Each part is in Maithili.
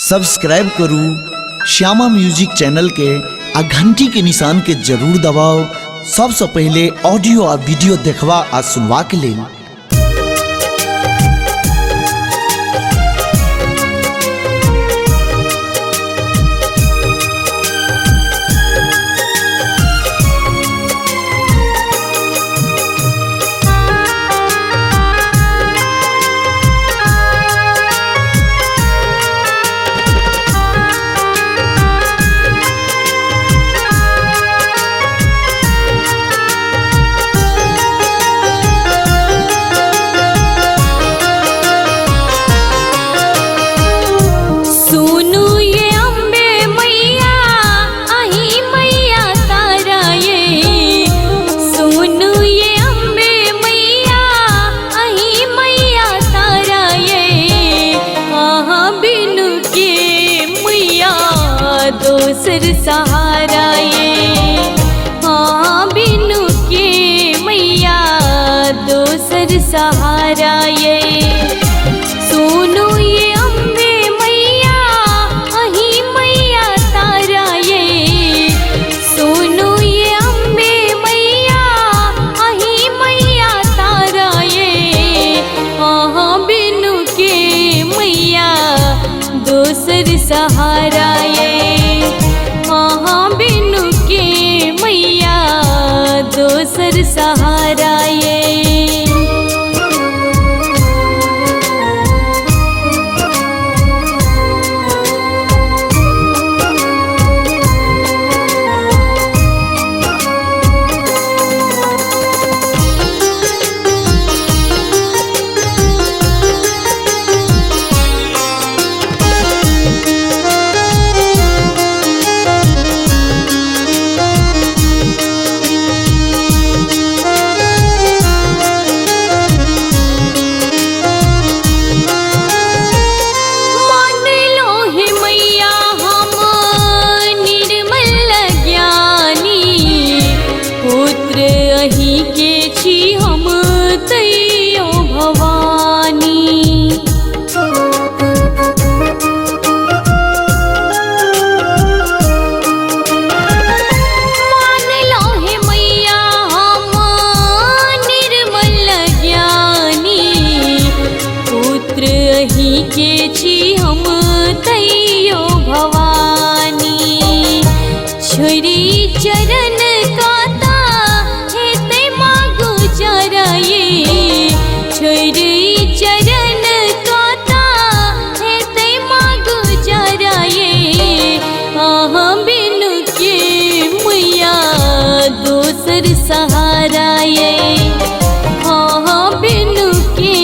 सब्सक्राइब करू श्यामा म्यूजिक चैनल के आ घंटी के निशान के जरूर दबाओ सबसे पहले ऑडियो आ वीडियो देखवा आ सुनवा के लेल। सुनु ये अम्बे मैया अही मैया तारा ये। सुनु ये अम्बे मैया अही मैया तारा ये। आहा बिनु के मैया दोसर सहारा ये। हाँ बिनु के मैया दोसर सहारा ये। सुनु ये अम्बे मैया अही मैया तारा ये। सुनु ये अम्बे मैया अही मैया तारा ये। आहा बिनु के मैया दोसर सहारा ये। आहा बिनु के मैया दोसर सहारा ये। मान लो हे मैया हम निर्मल ज्ञानी। पुत्र अही के छी हम तैयो भवानी। मान लो हे मैया हम निर्मल ज्ञानी। पुत्र अही के छी हम तैयो भवानी। छोरी चरण काता हेतै मागु जरा ये। छोरी चरण काता हेतै मागु जरा ये। आहा बिनु के मैया दोसर सहारा ये। हाँ बिनु के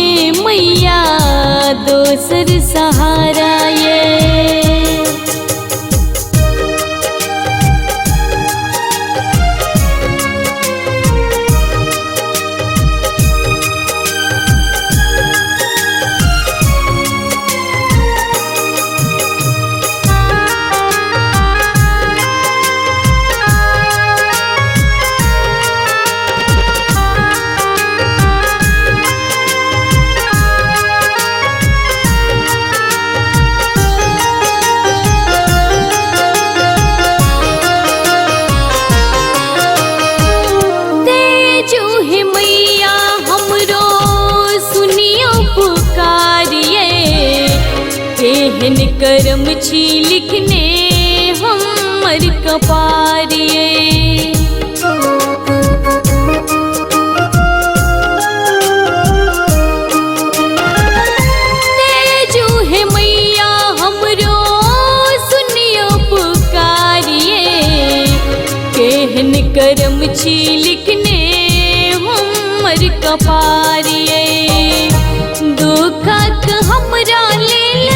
मैया दोसर सहारा ये। तेजो हे मैया हमरो सुनियो पुकारिए। केहन करम छी लिखने हमर कपारिए। तेजो हे मैया हमरो सुनियो पुकारिए। केहन करम छी लिखने हमर कपारिए। दुखक हमरा लेल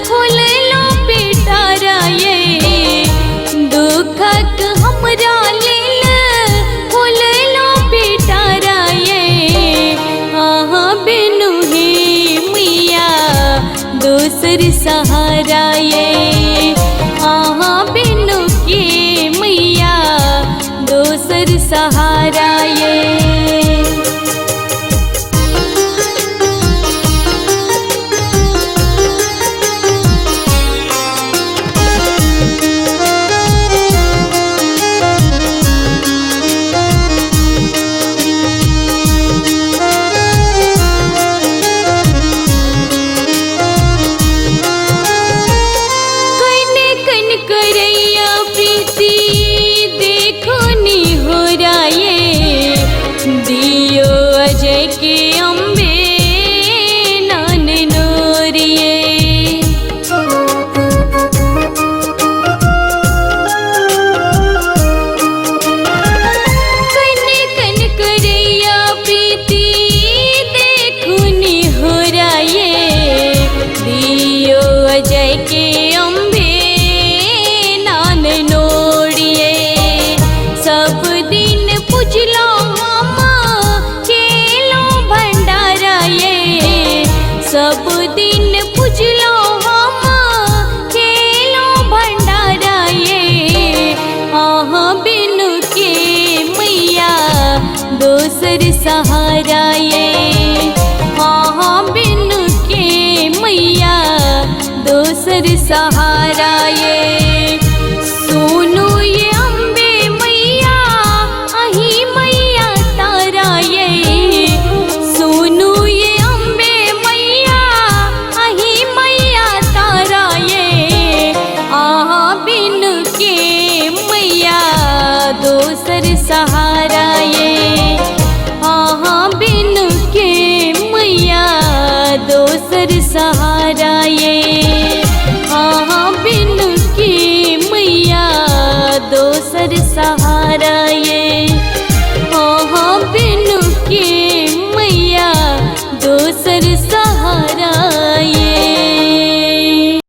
खोललो पिटारा ये। दुखक हमरा लेल खोललो पिटारा ये। आहा बिनु हे मैया दोसर सहारा ये। आहा बिनु के मैया दोसर सहारा ये। लेके अम्बे नान नोड़िए। सब दिन पुजलो हम केलो भंडारा ये, सब दिन पुजलो हम केलो भंडारा ये। अहाँ बिनु के मैया दोसर सहारा ये, अहाँ बिनु के मैया दोसर सहारा।